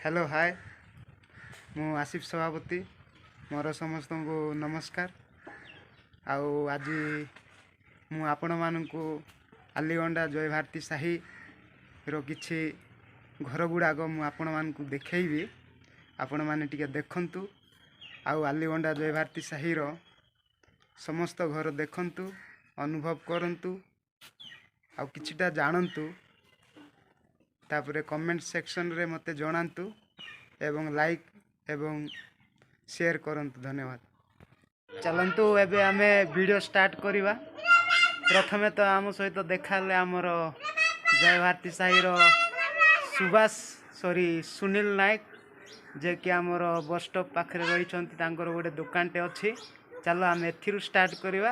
Hello, ହାଏ, ମୁଁ ଆସିଫ ସଭାପତି। ମୋର ସମସ୍ତଙ୍କୁ ନମସ୍କାର। ଆଉ ଆଜି ମୁଁ ଆପଣମାନଙ୍କୁ ଆଲିଗଣ୍ଡା ଜୟଭାରତୀ ସାହିର କିଛି ଘର ଗୁଡ଼ାକ ମୁଁ ଆପଣମାନଙ୍କୁ ଦେଖେଇବି। ଆପଣମାନେ ଟିକେ ଦେଖନ୍ତୁ ଆଉ ଆଲିଗଣ୍ଡା ଜୟଭାରତୀ ସାହିର ସମସ୍ତ ଘର ଦେଖନ୍ତୁ, ଅନୁଭବ କରନ୍ତୁ ଆଉ କିଛିଟା ଜାଣନ୍ତୁ। ତାପରେ କମେଣ୍ଟ ସେକ୍ସନରେ ମୋତେ ଜଣାନ୍ତୁ ଏବଂ ଲାଇକ୍ ଏବଂ ସେୟାର କରନ୍ତୁ। ଧନ୍ୟବାଦ। ଚାଲନ୍ତୁ, ଏବେ ଆମେ ଭିଡ଼ିଓ ଷ୍ଟାର୍ଟ କରିବା। ପ୍ରଥମେ ତ ଆମ ସହିତ ଦେଖାହେଲେ ଆମର ଜୟଭାରତୀ ସାହିର ସୁବାସ, ସରି, ସୁନୀଲ ନାୟକ, ଯିଏକି ଆମର ବସ୍ ଷ୍ଟପ୍ ପାଖରେ ରହିଛନ୍ତି। ତାଙ୍କର ଗୋଟେ ଦୋକାନଟେ ଅଛି। ଚାଲ, ଆମେ ଏଥିରୁ ଷ୍ଟାର୍ଟ କରିବା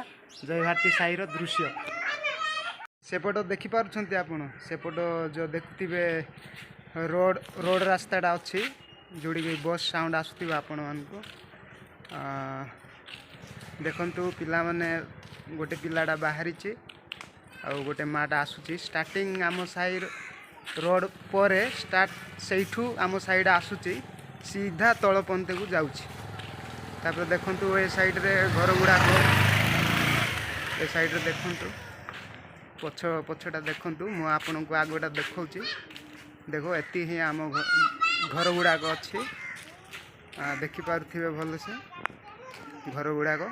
ଜୟଭାରତୀ ସାହିର ଦୃଶ୍ୟ। ସେପଟ ଦେଖିପାରୁଛନ୍ତି ଆପଣ, ସେପଟ ଯେଉଁ ଦେଖୁଥିବେ ରୋଡ଼ ରାସ୍ତାଟା ଅଛି, ଯେଉଁଠିକି ବସ୍ ସାଉଣ୍ଡ ଆସୁଥିବ ଆପଣମାନଙ୍କୁ। ଦେଖନ୍ତୁ ପିଲାମାନେ, ଗୋଟେ ପିଲାଟା ବାହାରିଛି ଆଉ ଗୋଟେ ମାଟା ଆସୁଛି। ଷ୍ଟାର୍ଟିଂ ଆମ ସାହିର ରୋଡ଼ ପରେ ଷ୍ଟାର୍ଟ, ସେଇଠୁ ଆମ ସାହିଟା ଆସୁଛି, ସିଧା ତଳ ପନ୍ତେକୁ ଯାଉଛି। ତାପରେ ଦେଖନ୍ତୁ ଏ ସାଇଡ଼ରେ ଘର ଗୁଡ଼ାକ। ଏ ସାଇଡ଼ରେ ଦେଖନ୍ତୁ, ପଛଟା ଦେଖନ୍ତୁ। ମୁଁ ଆପଣଙ୍କୁ ଆଗଟା ଦେଖାଉଛି। ଦେଖ, ଏତିକି ହିଁ ଆମ ଘର ଗୁଡ଼ାକ ଅଛି। ଦେଖିପାରୁଥିବେ ଭଲସେ ଘର ଗୁଡ଼ାକ।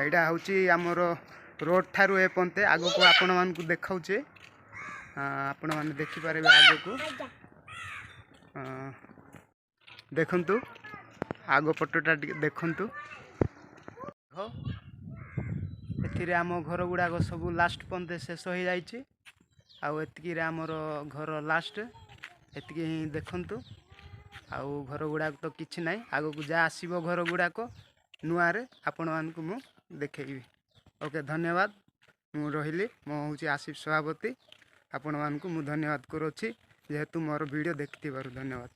ଏଇଟା ହେଉଛି ଆମର ରୋଡ଼ ଠାରୁ ଏ ପନ୍ତେ। ଆଗକୁ ଆପଣମାନଙ୍କୁ ଦେଖାଉଛି, ଆପଣମାନେ ଦେଖିପାରିବେ ଆଗକୁ। ଦେଖନ୍ତୁ, ଆଗ ପଟଟା ଟିକେ ଦେଖନ୍ତୁ। ଏଥିରେ ଆମ ଘର ଗୁଡ଼ାକ ସବୁ ଲାଷ୍ଟ ପନ୍ତେ ଶେଷ ହେଇଯାଇଛି ଆଉ ଏତିକିରେ ଆମର ଘର ଲାଷ୍ଟ। ଏତିକି ହିଁ ଦେଖନ୍ତୁ, ଆଉ ଘର ଗୁଡ଼ାକ ତ କିଛି ନାହିଁ। ଆଗକୁ ଯାହା ଆସିବ ଘର ଗୁଡ଼ାକ ନୂଆରେ, ଆପଣମାନଙ୍କୁ ମୁଁ ଦେଖେଇବି। ଓକେ, ଧନ୍ୟବାଦ। ମୁଁ ରହିଲି। ମୁଁ ହେଉଛି ଆସିଫ ସଭାପତି। ଆପଣମାନଙ୍କୁ ମୁଁ ଧନ୍ୟବାଦ କରୁଅଛି, ଯେହେତୁ ମୋର ଭିଡ଼ିଓ ଦେଖିଥିବାରୁ। ଧନ୍ୟବାଦ।